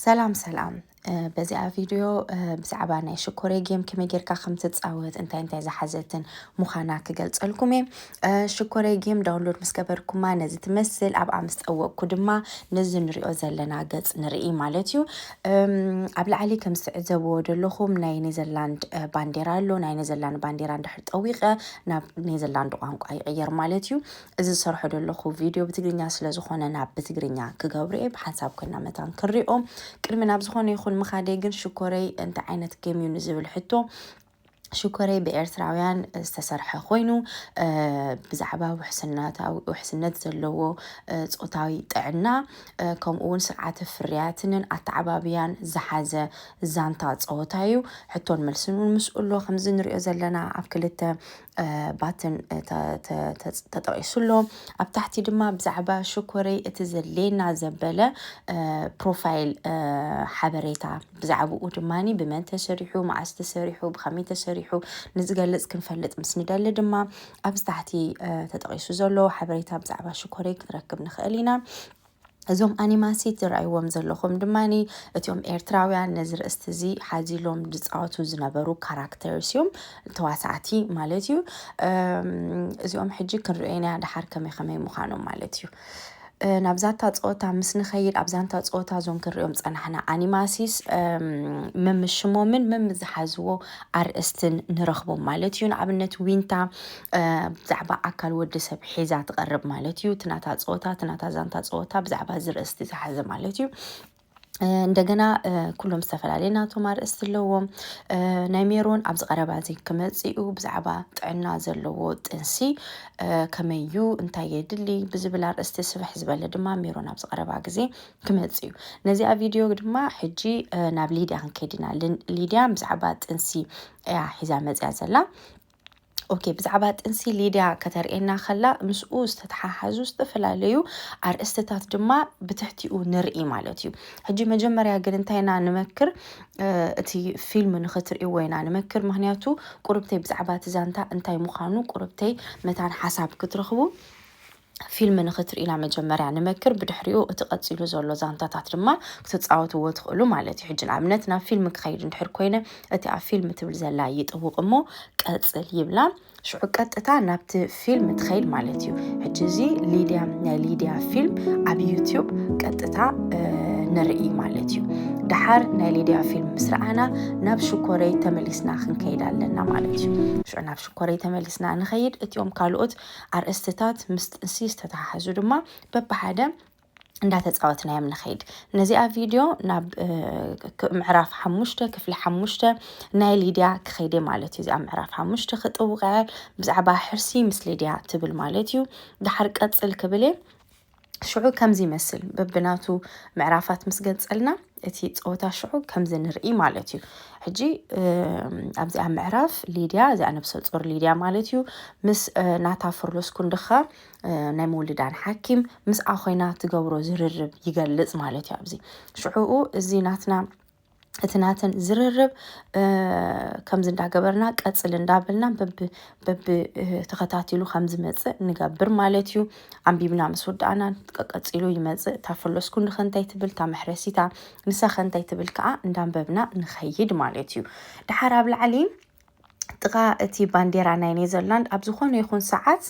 ሰላም ሰላም። በዚኣ ቪድዮ ብዛዕባ ናይ ሽኮረይ ጌም ከመይ ጌርካ ከም ትጻወት፣ እንታይ እንታይ ዝሓዘትን ምዃና ክገልጸልኩም እየ። ሽኮረይ ጌም ዳውንሎድ ምስ ገበርኩማ ነዚ ትመስል ኣብኣ ምስ ጠወቅኩ ድማ ነዚ ንሪኦ ዘለና ገጽ ንርኢ ማለት እዩ። ኣብ ላዕሊ ከም ዝትዕዘብዎ ዘለኹም ናይ ኔዘርላንድ ባንዴራ ኣሎ። ናይ ኔዘርላንድ ባንዴራ እንድሕር ጠዊቀ ናብ ኔዘርላንድ ቋንቋ ይቕየር ማለት እዩ። እዚ ዝሰርሖ ዘለኹ ቪድዮ ብትግርኛ ስለ ዝኾነ ናብ ብትግርኛ ክገብሩ እየ። ብሓንሳብ ኮይና መታን ክንሪኦ። ቅድሚ ናብ ዝኾነ ይኹን ምኻደይ ግን ሽኮረይ እንታይ ዓይነት ጌም እዩ ንዝብል ሕቶ፣ ሽኮረይ ብኤርትራውያን ዝተሰርሐ ኮይኑ ብዛዕባ ውሕስነት ዘለዎ ፆታዊ ጥዕና ከምኡ እውን ስርዓተ ፍርያትንን ኣተዓባብያን ዝሓዘ ዛንታ ፀወታ እዩ። ሕቶን መልስን እውን ምስኡ ኣሎ። ከምዚ ንሪኦ ዘለና ኣብ ክልተ ባትን ተጠቂሱ ኣሎ። ኣብ ታሕቲ ድማ ብዛዕባ ሽኮረይ እቲ ዘድልየና ዘበለ ፕሮፋይል ሓበሬታ፣ ብዛዕባኡ ድማ ብመን ተሰሪሑ፣ መዓስ ተሰሪሑ፣ ብኸመይ ተሰሪሑ ንዝገልጽ ክንፈልጥ ምስ ንደሊ ድማ ኣብዚ ታሕቲ ተጠቂሱ ዘሎ ሓበሬታ ብዛዕባ ሽኮረይ ክንረክብ ንኽእል ኢና። እዞም ኣኒማሲ ትረኣይዎም ዘለኹም ድማ እቲኦም ኤርትራውያን ነዚ ርእስቲ እዚ ሓዚሎም ዝፃወቱ ዝነበሩ ካራክተርስ እዮም፣ ተዋሳእቲ ማለት እዩ። እዚኦም ሕጂ ክንሪኦ ኢና ደሓር ከመይ ከመይ ምዃኖም ማለት እዩ። ናብዛታ ፀወታ ምስ ንኸይድ ኣብዛንታ ፀወታ እዞም ክንሪኦም ፀናሕና ኣኒማሲስ መምሽሞምን መምዝሓዝዎ ኣርእስትን ንረኽቦም ማለት እዩ። ንኣብነት ዊንታ ብዛዕባ ኣካል ወዲ ሰብ ሒዛ ትቐርብ ማለት እዩ። ትናታ ፀወታ ትናታ ዛንታ ፀወታ ብዛዕባ እዚ ርእስቲ ዝሓዘ ማለት እዩ። እንደገና ኩሎም ዝተፈላለየ ናቶም ኣርእስቲ ኣለዎም። ናይ ሜሮን ኣብዚ ቀረባ እዚ ክመፅኡ ብዛዕባ ጥዕና ዘለዎ ጥንሲ ከመይ እዩ፣ እንታይ የድሊ ብዝብል ኣርእስቲ ስፍሕ ዝበለ ድማ ሜሮን ኣብዚ ቀረባ ግዜ ክመፅእ እዩ። ነዚኣ ቪድዮ ድማ ሕጂ ናብ ሊድያ ክንከይድ ኢና። ሊድያ ብዛዕባ ጥንሲ እያ ሒዛ መፅያ ዘላ። ኦኬ፣ ብዛዕባ ጥንሲ ሊድያ ከተርእየና ከላ ምስኡ ዝተተሓሓዙ ዝተፈላለዩ ኣርእስትታት ድማ ብትሕቲኡ ንርኢ ማለት እዩ። ሕጂ መጀመርያ ግን እንታይ ኢና ንመክር? እቲ ፊልም ንኽትርእይዎ ኢና ንመክር። ምክንያቱ ቁርብተይ ብዛዕባ እቲ ዛንታ እንታይ ምዃኑ ቁርብተይ መታን ሓሳብ ክትረኽቡ ፊልም ንኽትርኢ ኢና መጀመርያ ንመክር። ብድሕሪኡ እቲ ቀፂሉ ዘሎ ዛንታታት ድማ ክትፃወትዎ ትኽእሉ ማለት እዩ። ሕጂ ንኣብነት ናብ ፊልም ክኸይድ እንድሕር ኮይነ እቲ ኣብ ፊልም ትብል ዘላ ይጥውቕ እሞ ቀፅል ይብላ። ሽዑ ቀጥታ ናብቲ ፊልም ትኸይድ ማለት እዩ። ሕጂ እዚ ሊድያ፣ ናይ ሊድያ ፊልም ኣብ ዩቲዩብ ቀጥታ ንርኢ ማለት እዩ። ደሓር ናይ ሊድያ ፊልም ምስ ረኣና ናብ ሽኮረይ ተመሊስና ክንከይድ ኣለና ማለት እዩ። ሽዑ ናብ ሽኮረይ ተመሊስና ንኸይድ። እቲኦም ካልኦት ኣርእስትታት ምስ ጥንሲ ዝተተሓሓዙ ድማ በብሓደ እንዳተፃወትናዮም ንኸይድ። ነዚኣ ቪድዮ ናብ ምዕራፍ ሓሙሽተ ክፍሊ ሓሙሽተ ናይ ሊድያ ክኸይደ ማለት እዩ። እዚኣ ምዕራፍ ሓሙሽተ ክጥውቀ ብዛዕባ ሕርሲ ምስ ሊድያ ትብል ማለት እዩ። ደሓር ቀፅል ክብል እየ። ሽዑ ከምዚ ይመስል በብናቱ ምዕራፋት ምስ ገንጸልና እቲ ጸወታ ሽዑ ከምዚ ንርኢ ማለት እዩ። ሕጂ ኣብዚኣ ምዕራፍ ሊድያ፣ እዚኣ ነብሰ ጾር ሊድያ ማለት እዩ፣ ምስ ናታ ፍርሎስ ኩንድኻ ናይ ምውልዳን ሓኪም ምስኣ ኮይና ትገብሮ ዝርርብ ይገልጽ ማለት እዩ። ኣብዚ ሽዑኡ እዚ ናትና እቲ ናተን ዝርርብ ከምዚ እንዳገበርና ቀጽል እንዳበልና በቢ በቢ ተኸታቲሉ ከም ዝመጽእ ንገብር ማለት እዩ። ኣንቢብና ምስ ወዳእና ቀ- ቀጺሉ ይመጽእ። እታ ፈሎስ ኩንዲ ከ እንታይ ትብል፣ እታ መሕረሲታ ንሳ ከ እንታይ ትብል ከኣ እንዳንበብና ንኸይድ ማለት እዩ። ደሓር ኣብ ላዕሊ ጥቓ እቲ ባንዴራ ናይ ኔዘርላንድ ኣብ ዝኾነ ይኹን ሰዓት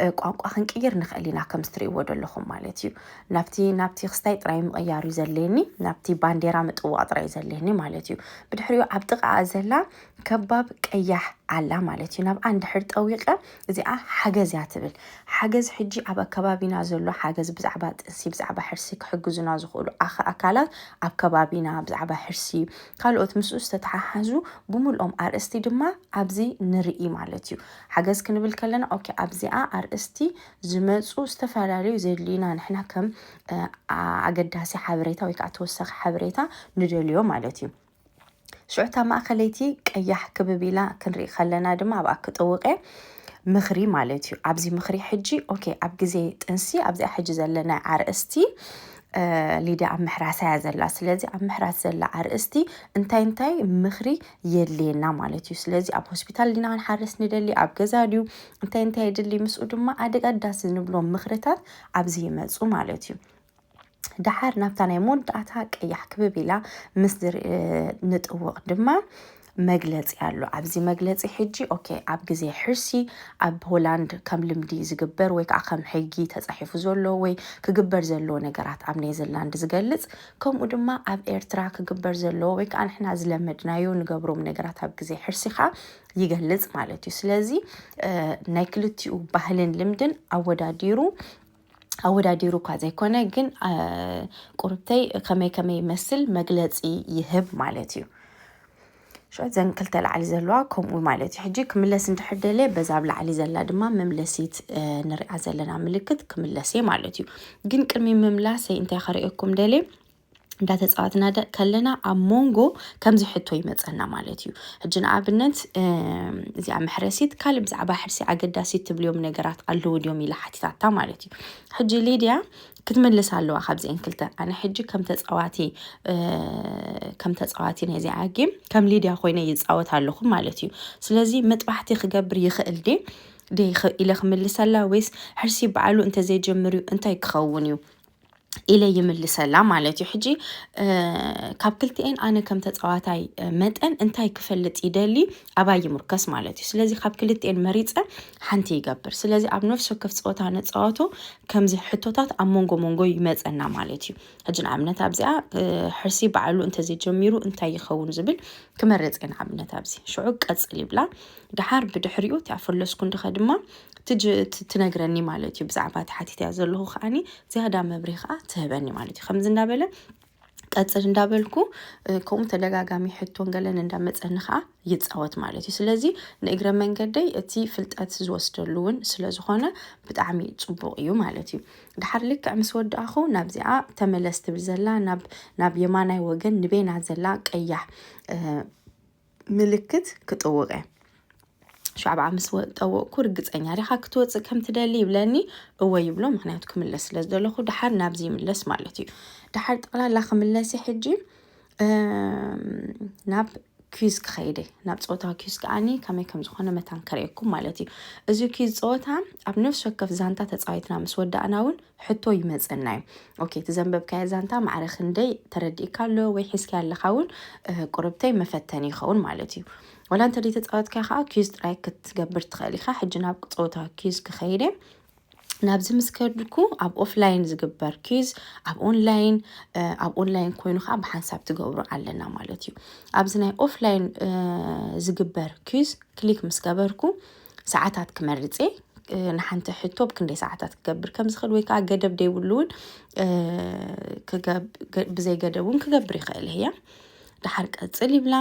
እ፣ ቋንቋ ክንቅይር ንኽእል ኢና፣ ከም እትርእይዎ ዘለኹም ማለት እዩ። ናብቲ ናብቲ ክስታይ ጥራይ ምቕያር እዩ ዘድልየኒ፣ ናብቲ ባንዴራ ምጥዋቕ ጥራይ እዩ ዘድልየኒ ማለት እዩ። ብድሕሪኡ ኣብ ጥቓኣ ዘላ ከባብ ቀያሕ ኣላ ማለት እዩ። ናብኣ እንድሕር ጠዊቐ እዚኣ ሓገዝ እያ ትብል። ሓገዝ ሕጂ ኣብ ኣከባቢና ዘሎ ሓገዝ ብዛዕባ ጥንሲ፣ ብዛዕባ ሕርሲ ክሕግዙና ዝኽእሉ ኣኸ- ኣካላት ኣብ ከባቢና ብዛዕባ ሕርሲ ካልኦት ምስኡ ዝተተሓሓዙ ብምልኦም ኣርእስቲ ድማ ኣብዚ ንርኢ ማለት እዩ። ሓገዝ ክንብል ከለና ኦኬ ኣብዚኣ ኣርእስቲ ዝመፁ ዝተፈላለዩ ዘድልዩና ንሕና ከም እ፣ ኣ- ኣገዳሲ ሓበሬታ ወይ ከዓ ተወሳኺ ሓበሬታ ንደልዮ ማለት እዩ። ሽዑ እታ ማእኸለይቲ ቀያሕ ክብብ ኢላ ክንርኢ ከለና ድማ ኣብኣ ክጥውቕ እየ። ምኽሪ ማለት እዩ። ኣብዚ ምኽሪ ሕጂ ኦኬ ኣብ ግዜ ጥንሲ ኣብዚኣ ሕጂ ዘለና ኣርእስቲ እ፣ ሊድያ ኣብ ምሕራስ እያ ዘላ። ስለዚ ኣብ ምሕራስ ዘላ ኣርእስቲ እንታይ እንታይ ምኽሪ የድልየና ማለት እዩ። ስለዚ ኣብ ሆስፒታል ዲና ክንሓርስ ንደሊ፣ ኣብ ገዛ ድዩ፣ እንታይ እንታይ የድሊ፣ ምስኡ ድማ ኣደጋዳሲ ንብሎም ምኽርታት ኣብዚ ይመፁ ማለት እዩ። ደሓር ናብታ ናይ መወዳእታ ቀያሕ ክብብ ኢላ ምስ ንጥውቕ ድማ መግለጺ ኣሎ። ኣብዚ መግለጺ ሕጂ ኦኬ፣ ኣብ ግዜ ሕርሲ ኣብ ሆላንድ ከም ልምዲ ዝግበር ወይ ከዓ ከም ሕጊ ተጻሒፉ ዘሎ ወይ ክግበር ዘለዎ ነገራት ኣብ ኔዘርላንድ ዝገልጽ፣ ከምኡ ድማ ኣብ ኤርትራ ክግበር ዘለዎ ወይ ከዓ ንሕና ዝለመድናዮ ንገብሮም ነገራት ኣብ ግዜ ሕርሲ ከዓ ይገልጽ ማለት እዩ። ስለዚ ናይ ክልቲኡ ባህልን ልምድን ኣወዳዲሩ ኣወዳዲሩ እኳ ዘይኮነ ግን ቁርብተይ ከመይ ከመይ ይመስል መግለፂ ይህብ ማለት እዩ። ሽዑ ዘን ክልተ ላዕሊ ዘለዋ ከምኡ ማለት እዩ። ሕጂ ክምለስ እንድሕር ደልየ በዛ ኣብ ላዕሊ ዘላ ድማ መምለሲት ንሪኣ ዘለና ምልክት ክምለስ እየ ማለት እዩ። ግን ቅድሚ ምምላሰይ እንታይ ከርእየኩም ደልየ እንዳተፃወትና ከለና ኣብ መንጎ ከምዚ ሕቶ ይመፀና ማለት እዩ። ሕጂ ንኣብነት እዚኣ መሕረሲት ካልእ ብዛዕባ ሕርሲ ኣገዳሲት ትብልዮም ነገራት ኣለዉ ድዮም ኢላ ሓቲታታ ማለት እዩ። ሕጂ ሊድያ ክትምልስ ኣለዋ ካብዚአን ክልተ። ኣነ ሕጂ ከም ተፃዋቲ ከም ተፃዋቲ ናይዚኣ ጌም ከም ሊድያ ኮይነ ይፃወት ኣለኹ ማለት እዩ። ስለዚ መጥባሕቲ ክገብር ይኽእል ደ ኢለ ክምልሰላ ወይስ ሕርሲ በዓሉ እንተዘይጀምር እዩ እንታይ ክኸውን እዩ ኢለ ይምልሰላ ማለት እዩ። ሕጂ ካብ ክልቲኤን ኣነ ከም ተፃዋታይ መጠን እንታይ ክፈልጥ ይደሊ ኣባይ ይምርከስ ማለት እዩ። ስለዚ ካብ ክልቲኤን መሪፀ ሓንቲ ይገብር። ስለዚ ኣብ ነፍሲ ወከፍ ፀወታ ንፃወቶ ከምዚ ሕቶታት ኣብ መንጎ መንጎ ይመፀና ማለት እዩ። ሕጂ ንኣብነት ኣብዚኣ ሕርሲ በዓሉ እንተዘይጀሚሩ እንታይ ይኸውን ዝብል ክመርፅ እየ ንኣብነት ኣብዚ። ሽዑ ቀፅል ይብላ። ደሓር ብድሕሪኡ እቲ ኣፈለስኩ እንድኸ ድማ ትነግረኒ ማለት እዩ። ብዛዕባ እቲ ሓቲትያ ዘለኹ ከዓኒ ዝያዳ መብርሂ ከዓ ትህበኒ ማለት እዩ። ከምዚ እንዳበለ ቀፅል እንዳበልኩ ከምኡ ተደጋጋሚ ሕቶን ገለን እንዳመፀኒ ከዓ ይፃወት ማለት እዩ። ስለዚ ንእግረ መንገደይ እቲ ፍልጠት ዝወስደሉ እውን ስለዝኾነ ብጣዕሚ ፅቡቕ እዩ ማለት እዩ። ድሓር ልክዕ ምስ ወዳእኹ ናብዚኣ ተመለስ ትብል ዘላ ናብ የማናይ ወገን ንቤና ዘላ ቀያሕ ምልክት ክጥውቕ እየ። ሻዕብዓ ምስ ጠወቕኩ ርግፀኛ ዲኻ ክትወፅእ ከም ትደሊ ይብለኒ። እወ ይብሎ፣ ምክንያቱ ክምለስ ስለ ዝደለኹ ድሓር ናብዚ ይምለስ ማለት እዩ። ድሓር ጠቕላላ ክምለስ ሕጂ ናብ ኪዝ ክኸይደ ናብ ፀወታ ኪዝ ከዓኒ ከመይ ከም ዝኾነ መታን ከርእየኩም ማለት እዩ። እዚ ኪዝ ፀወታ ኣብ ነፍሲ ወከፍ ዛንታ ተፃዊትና ምስ ወዳእና እውን ሕቶ ይመፀና እዩ። ኦኬ፣ እቲ ዘንበብካዮ ዛንታ ማዕረ ክንደይ ተረዲእካ ኣሎ ወይ ሒዝካ ኣለካ እውን ቁርብተይ መፈተኒ ይኸውን ማለት እዩ። ወላ እንተ ተፃወትካ ከዓ ኪዝ ጥራይ ክትገብር ትኽእል ኢኻ። ሕጂ ናብ ፀወታ ኪዝ ክኸይደ ናብዚ ምስ ከድኩ ኣብ ኦፍላይን ዝግበር ኪዝ ኣብ ኦንላይን ኣብ ኦንላይን ኮይኑ ከዓ ብሓንሳብ ትገብሩ ኣለና ማለት እዩ። ኣብዚ ናይ ኦፍላይን ዝግበር ኪዝ ክሊክ ምስ ገበርኩ ሰዓታት ክመርፅ ንሓንቲ ሕቶ ብክንደይ ሰዓታት ክገብር ከም ዝኽእል ወይ ከዓ ገደብ ደይብሉ እውን ብዘይ ገደብ እውን ክገብር ይኽእል እያ። ድሓር ቀፅል ይብላ።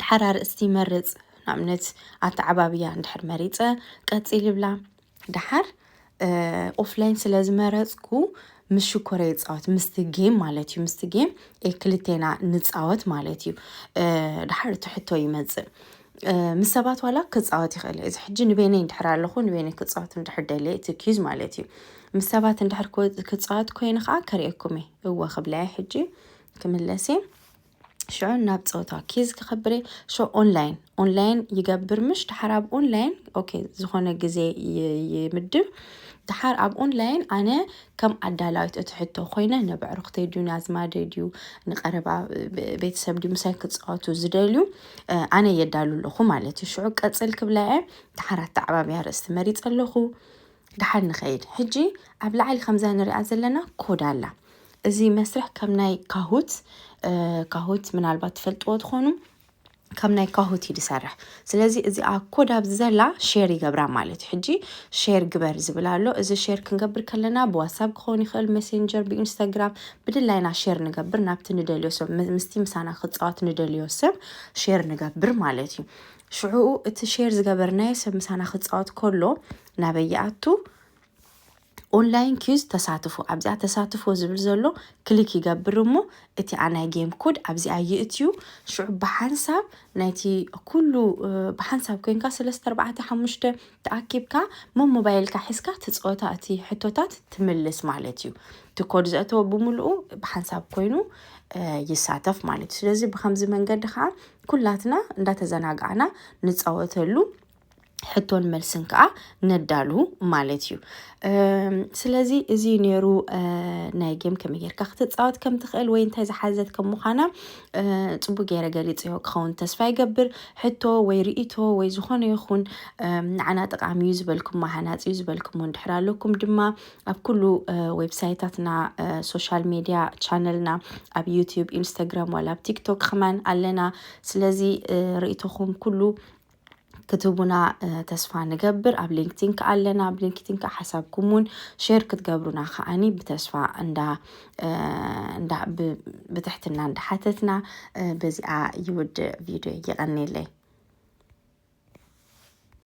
ድሓር ኣርእስቲ ይመርፅ። ንኣብነት ኣተዓባብያ እንድሕር መሪፀ ቀፂል ይብላ። ድሓር ኦፍላይን ስለ ዝመረፅኩ ምስ ሽኮረ ይፃወት ምስቲ ጌም ማለት እዩ። ምስቲ ጌም ክልቴና ንፃወት ማለት እዩ። ድሓር እቲ ሕቶ ይመፅእ። ምስ ሰባት ዋላ ክፃወት ይኽእል። እዚ ሕጂ ንበይነይ እንድሕር ኣለኹ ንበይነይ ክፃወት እንድሕር ደልየ እቲ ኪዝ ማለት እዩ። ምስ ሰባት እንድሕር ክፃወት ኮይኑ ከዓ ከርእየኩም እየ። እወ ክብለያ ሕጂ ክምለስ እየ። ሽዑ ናብ ፀወታ ኪዝ ክኸብር እየ። ሾ ኦንላይን ኦንላይን ይገብር ምሽ ድሓር ኣብ ኦንላይን ኦኬ ዝኾነ ግዜ ይምድብ። ድሓር ኣብ ኦንላይን ኣነ ከም ኣዳላዊት እቲ ሕቶ ኮይነ ነብዕሩክተይ ድዩ ናዝማደይ ድዩ ንቀረባ ቤተሰብ ድዩ ምሳይ ክፃወቱ ዝደልዩ ኣነ የዳሉ ኣለኹ ማለት እዩ። ሽዑ ቀፅል ክብላ እየ። ድሓር ኣተዓባብያ ርእስቲ መሪፀ ኣለኹ። ድሓር ንኸይድ ሕጂ ኣብ ላዕሊ ከምዛ ንሪኣ ዘለና ኮድ ኣላ። እዚ መስርሕ ከም ናይ ካሁት ካሁት ምናልባት ትፈልጥዎ ትኾኑ። ከም ናይ ካሁት እዩ ዝሰርሕ። ስለዚ እዚኣ ኮድ ኣብዚ ዘላ ሼር ይገብራ ማለት እዩ። ሕጂ ሼር ግበር ዝብል ኣሎ። እዚ ሼር ክንገብር ከለና ብዋትሳፕ ክኸውን ይኽእል፣ ሜሴንጀር፣ ብኢንስታግራም ብድላይና ሼር ንገብር ናብቲ ንደልዮ ሰብ ምስቲ ምሳና ክፃወት ንደልዮ ሰብ ሼር ንገብር ማለት እዩ። ሽዑኡ እቲ ሼር ዝገበርናዮ ሰብ ምሳና ክፃወት ከሎ ናበይ ይኣቱ? ኦንላይን ኪዝ ተሳትፎ ኣብዚኣ ተሳትፎ ዝብል ዘሎ ክሊክ ይገብር እሞ እቲ ኣናይ ጌም ኮድ ኣብዚኣ ይእትዩ። ሽዑ ብሓንሳብ ናይቲ ኩሉ ብሓንሳብ ኮይንካ ሰለስተ ኣርባዕተ ሓሙሽተ ተኣኪብካ መሞባይልካ ሒዝካ እቲ ፀወታ እቲ ሕቶታት ትምልስ ማለት እዩ። እቲ ኮድ ዘእተወ ብምልኡ ብሓንሳብ ኮይኑ ይሳተፍ ማለት እዩ። ስለዚ ብከምዚ መንገዲ ከዓ ኩላትና እንዳተዘናጋዕና ንፃወተሉ ሕቶን መልስን ከዓ ነዳሉ ማለት እዩ። ስለዚ እዚ ነይሩ ናይ ጌም ከመይ ጌርካ ክትፃወት ከም ትኽእል ወይ እንታይ ዝሓዘት ከም ምዃና ፅቡቅ ገይረ ገሊፅዮ ክኸውን ተስፋ ይገብር። ሕቶ ወይ ርእይቶ ወይ ዝኾነ ይኹን ንዓና ጠቃሚ እዩ ዝበልኩሞ ሃናፂ እዩ ዝበልኩሞ እንድሕር ኣለኩም ድማ ኣብ ኩሉ ዌብሳይታትና፣ ሶሻል ሜድያ ቻነልና ኣብ ዩቲዩብ፣ ኢንስታግራም ዋላ ኣብ ቲክቶክ ከማን ኣለና። ስለዚ ርእይቶኹም ኩሉ ክትህቡና ተስፋ ንገብር። ኣብ ሊንክቲን ከ ኣለና። ኣብ ሊንክቲን ከ ሓሳብኩም እውን ሼር ክትገብሩና ከዓኒ ብተስፋ እንዳ እንዳ ብትሕትና እንዳሓተትና በዚኣ ይውድእ ቪድዮ። ይቐንየለይ።